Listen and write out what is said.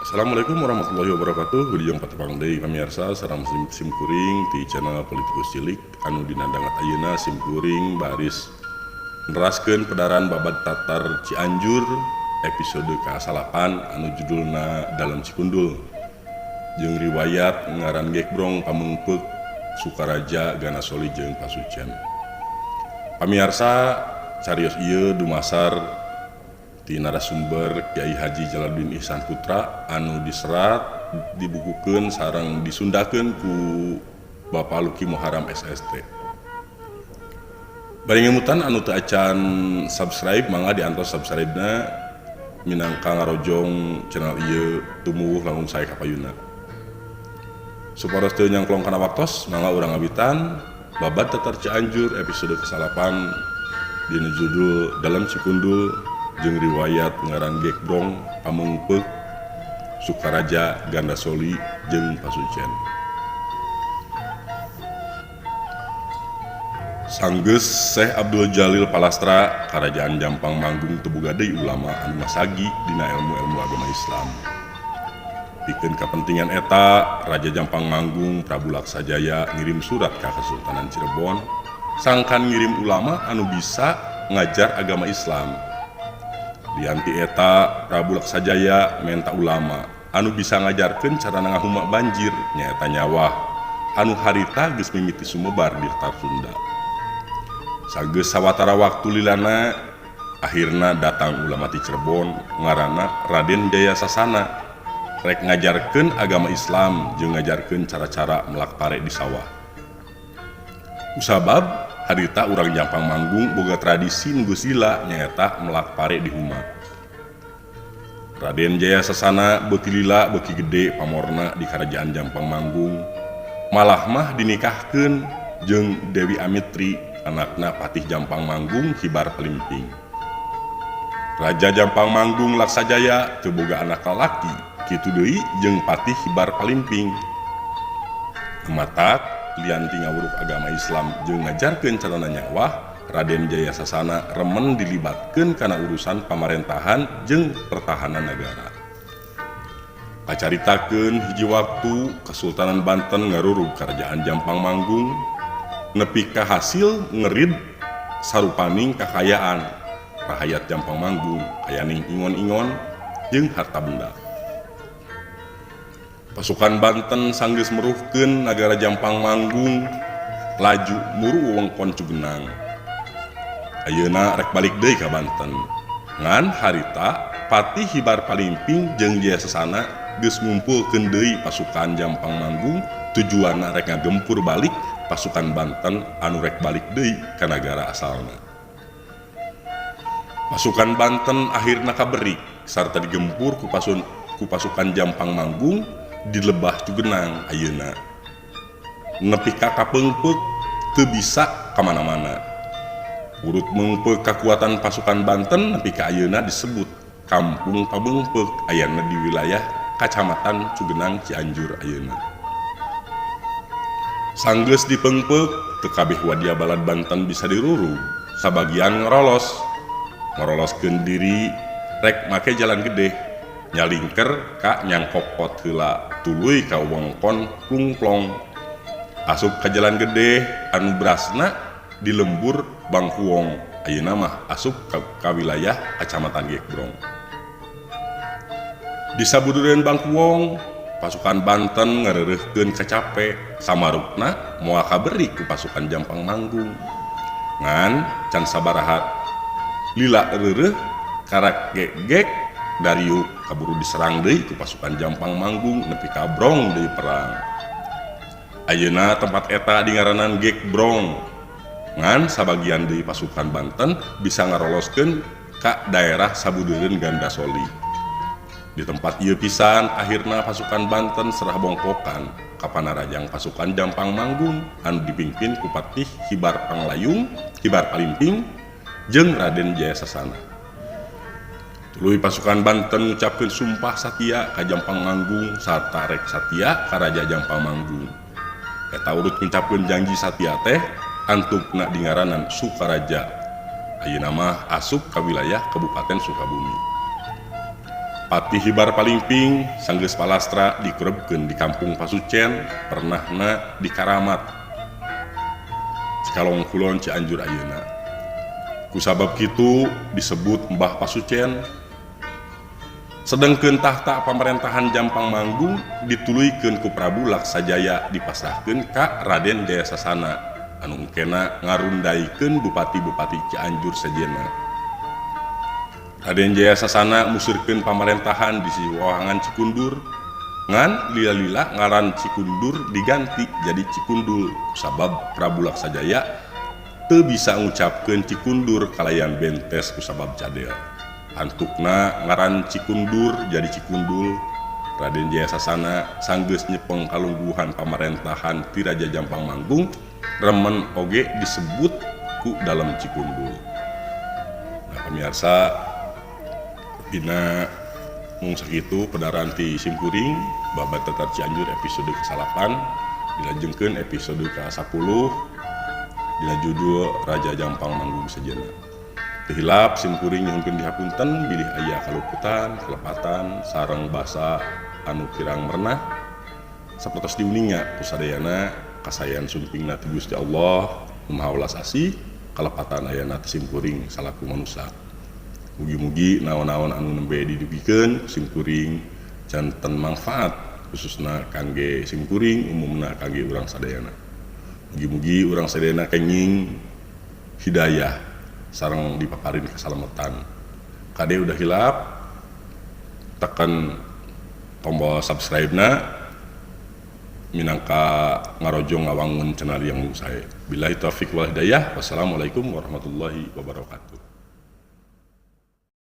Assalamualaikum warahmatullahi wabarakatuh. Wilujeng patepang deui pamirsa sareng sim kuring di channel Politikus Cilik anu dina danget ayeuna sim kuring baris neraskeun pedaran babad Tatar Cianjur episode ka-9 anu judulna Dalem Cikundul jeung riwayat ngaran Gekbrong Pameungpeuk Sukaraja Gandasoli jeung Pasucen. Pamirsa, carios ieu dumasar ti narasumber Kiai Haji Jalaluddin Ihsan Putra anu diserat, dibukukeun sareng disundakeun ku Bapak Luki Muharam SST. Bari ngemutan anu teu acan subscribe, mangga diantos subscribe-na minangka ngarojong channel ieu tumuwuh langkung sae kapayuna. Supados teu nyangklong kana waktos, mangga urang ngawitan Babad Tatar Cianjur episode ke-9 dina judul Dalem Cikundul jeung riwayat ngaran Gekbrong Pameungpeuk Sukaraja Gandasoli jeung Pasucen. Sanggeus Syekh Abdul Jalil Palastra, Karajaan Jampang Manggung teu boga deui ulama anu ngasagi dina ilmu-ilmu agama Islam. Pikeun kapentingan eta, Raja Jampang Manggung Prabu Laksajaya ngirim surat ka Kesultanan Cirebon sangkan ngirim ulama anu bisa ngajar agama Islam. Lian ti eta, Prabu Laksajaya menta ulama anu bisa ngajarkeun cara ngahuma banjir nyaeta nyawah anu harita geus mimiti sumebar di Tatar Sunda. Sageus sawatara waktu lilana, akhirna datang ulama ti Cirebon ngaranna Raden Jaya Sasana rek ngajarkeun agama Islam jeung ngajarkeun cara-cara melak pare di sawah. Kusabab harita urang Jampang Manggung boga tradisi nu geus lila nyaeta melak pare di huma. Raden Jaya Sasana beuki lila beuki gede pamorna di Karajaan Jampang Manggung. Malah mah dinikahkeun jeung Dewi Amitri, anakna Patih Jampang Manggung Hibar Palimping. Raja Jampang Manggung Laksajaya teu boga anak lalaki, kitu deui jeung Patih Hibar Palimping. Matak lian ti ngawuruk agama Islam jeung ngajarkeun carana nyawah, Raden Jaya Sasana remen dilibatkeun kana urusan pamarentahan jeung pertahanan negara. Kacaritakeun hiji waktu Kesultanan Banten ngarurug Kerajaan Jampang Manggung nepi ka hasil ngerid sarupaning kakayaan rahayat Jampang Manggung kayaning ingon-ingon jeung harta benda. Pasukan Banten sanggeus meruhkeun nagara Jampang Manggung laju muru wewengkon Cugenang. Ayeuna rek balik deui ka Banten. Ngan harita Patih Hibar Palimping jeung Jaya Sasana geus ngumpulkeun deui pasukan Jampang Manggung tujuanna rek ngagempur balik pasukan Banten anu rek balik deui ka nagara asalna. Pasukan Banten akhirna kaberik sarta digempur ku pasukan Jampang Manggung di Lebah Cugenang ayeuna. Nepi ka kapeungpeuk teu bisa kamana-mana. Urut meungpeuk kakuatan pasukan Banten nepi ka ayeuna disebut Kampung Pameungpeuk ayana di wilayah Kacamatan Cugenang Cianjur ayeuna. Sanggeus dipeungpeuk teu kabeh wadia balad Banten bisa dirurug, sabagian ngorolos. Ngoroloskeun diri rek make jalan gede, nyalingker ka nyangkokot heula tuluy ka wewengkon Plungplong. Asup ka jalan gede anu brasna di lembur Bangkuong, ayeuna mah asup ka wilayah Kacamatan Gekbrong. Di sabudureun Bangkuong, pasukan Banten ngareureuhkeun kacape, samarukna moal kaberi ku pasukan Jampang Manggung. Ngan can sabaraha lila reureuh karak gek-gek dariuk kaburu diserang deui ku pasukan Jampang Manggung nepi ka brong deui perang. Ayeuna tempat eta dingaranan Gekbrong. Ngan sabagian deui pasukan Banten bisa ngaroloskeun ka daerah sabudeureun Gandasoli. Di tempat ieu pisan akhirna pasukan Banten serah bongkokan ka panarajang pasukan Jampang Manggung anu dipimpin ku Patih Hibar Panglayung, Hibar Palimping jeung Raden Jaya Sasana. Tuluy pasukan Banten ngucapkeun sumpah satia ka Jampang Manggung sarta rek satia ka Raja Jampang Manggung. Eta urut ngucapkeun janji satia teh antukna dingaranan Sukaraja. Ayeuna mah asup ka wilayah Kabupaten Sukabumi. Patih Hibar Palingping sanggeus palastra dikurebkeun di Kampung Pasucen pernahna di Karamat Cikalong Kulon Cianjur ayeuna. Kusabab kitu disebut Mbah Pasucen. Sedengkeun tahta pamarentahan Jampang Manggung dituluykeun ku Prabu Laksajaya dipasrahkeun ka Raden Jaya Sasana anu engkena ngarundaikeun bupati-bupati Cianjur sejenna. Raden Jaya Sasana musurkeun pamarentahan di Siwawangan Cikundur ngan lila-lila ngaran Cikundur diganti jadi Cikundul kusabab Prabu Laksajaya teu bisa ngucapkeun Cikundur kalayan bentes kusabab cadel. Antukna ngaran Cikundur jadi Cikundul. Raden Jaya Sasana sanggeus nyepeng kalungguhan pamarentahan ti Raja Jampang Manggung remen oge disebut ku dalam Cikundul. Nah pemirsa, dina mung sakitu pedaran ti simkuring Babad Tatar Cianjur episode ke-8 dilajengkeun episode ke-10 dina judul Raja Jampang Manggung Sejenna. Teu hilap simkuring nyuhunkeun dihapunten bilih aya kaluputan, kalepatan sareng basa anu kirang merenah sapertos diuninga ku sadayana kasayan sumpingna ti Gusti Allah Nu Maha Welas Asih kalepatan ayana ti simkuring salaku manusia. Mugi-mugi naon-naon anu nembe didugikeun simkuring janten manfaat khususna kangge simkuring umumna kangge urang sadayana. Mugi-mugi urang sadayana kenging hidayah sareng dipaparin keselamatan. Kade udah hilap tekan tombol subscribe-na minangka ngarojong ngawangun channel yang sae. Billahi taufik wal hidayah. Wassalamualaikum warahmatullahi wabarakatuh.